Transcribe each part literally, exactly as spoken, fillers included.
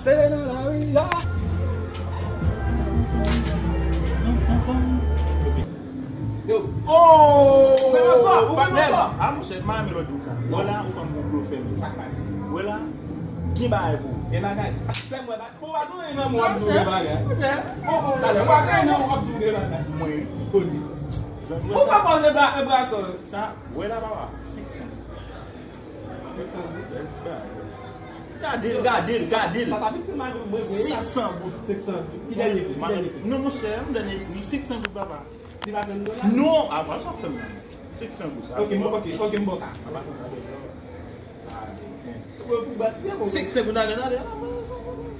Se nan lari a. Yo. Oh! Ou fè m ankò, ou fè m ankò. Ah, monchè, m a renmen lè w di m sa. Wè la, ou konn gon blofè menm. Sa k pase? Wè la, gen bagay pou ou. Gen bagay. Fè m wè bagay. Ou pa gen nan w ap di w gen bagay. Ok. Oh, oh, talè, ou pa gen nan w ap di w gen bagay. Mwen. Kote? Ou pa poze bra, bra sa. Sa, wè la, papa. Senk san. Senk san goud. Bèl ti bagay. Gade l, gade l, gade l. Sa pa pitit mal, mwen, mwen. Senk san goud. Senk san goud. Ki dènye pri? Ki dènye pri? Non, monchè, yon dènye pri. Senk san goud, papa. Li pa trant dola? Non, a, pa sa fè m. Senk san goud, sa. Ok, m, ok, ok, m bò ka. A, pa sa, sa. Senk san goud, ale, ale. Sa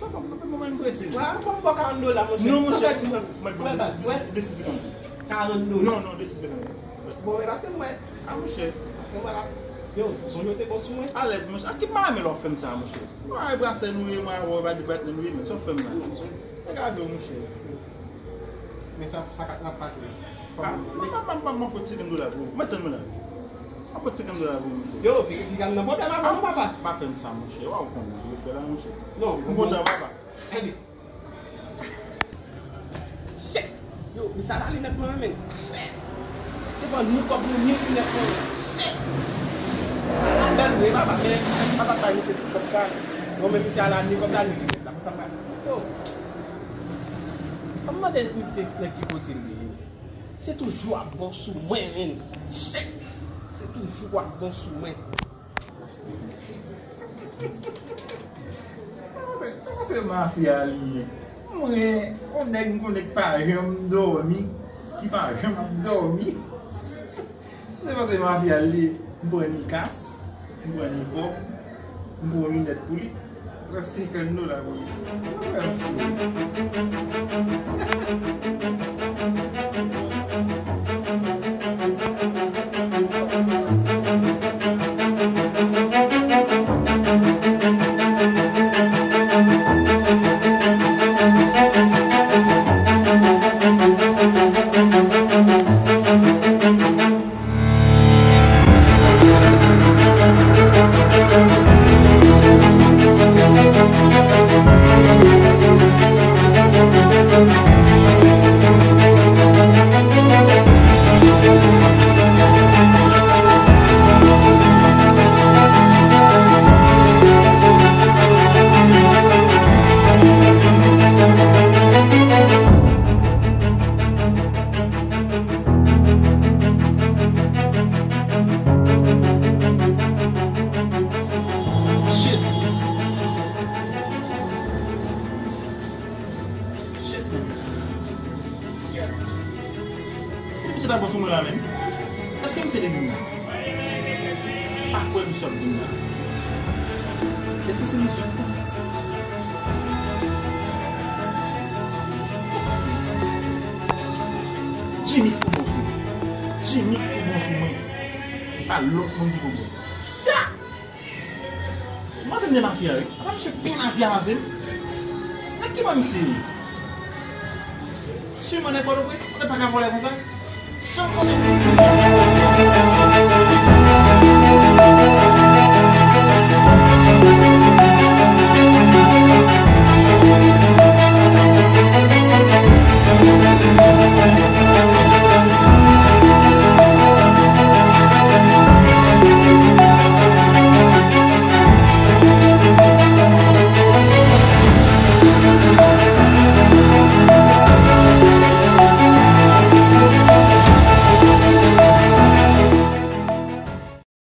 pa, pa, pa, pa, mwen prese. Wè, fò m bò karant dola, monchè. Non, monchè. San pèdi nan. Mwen, mwen, mwen, de, de, de, karant dola. Non, non, de, de, de, de. Bon, e paske mwen. A, monchè. Paske mwen la. Yo, zon yo te bon sou mwen. Alèz, monchè. A, ki pa renmen lè w fè m sa, monchè? Mwen, e brasè nou ye, mwen, avè w, e pa de brat nou ye, men sa w fè m la. E gade w, monchè. Men sa, sa k ap pase. A, m, m, m, m, m ap pot senkant dola pou ou. Mwen tann mwen la. M ap pot senkant dola pou ou, monchè. Yo, pi, pi, gad nan pwoblèm avè nou, papa. Pa fè m sa, monchè. Wa w konn ou fè la, monchè. Non, m kontan, papa. Shit! Yo, misye ala linèt mwen renmen. Shit! Se pa ni kòb nou ni linèt mwen. Shit! Ala bèl vre, papa, men papa bay misye tout kòb sa. Bon, men misye ala ni kòb la ni linèt la. Konsa m pral. Yo! Fò m mande misye nan ki kote l ye. Se toujou ap bon sou mwen, men. Shit! Se toujou ap bon sou mwen. Sa pa se, sa pa se mafya li ye. Mwen, yon nèg m konnen k pa janm dòmi, ki pa janm ap dòmi. Se pa se mafya li ye. M pran ni kas, m pran ni kòb, m pran yon linèt pou li. Pran senkant dola pou li. Ou wè m fou. Shit. Shit, man. Kote misye ta pran sou mwen la menm? Èske misye te vin la? Pa kwè misye ap vin la. Èske se misye ap pran? Jimmy tou bon sou mwen. Jimmy tou bon sou mwen. E pa lòt moun ki bon sou mwen. Sa! Manzè m de mafya, wi. Apa misye pi mafya pase m? Nan ki bò misye ye? Siman nan Pòtoprens, ou pa ka vòlè konsa. Jan m konnen.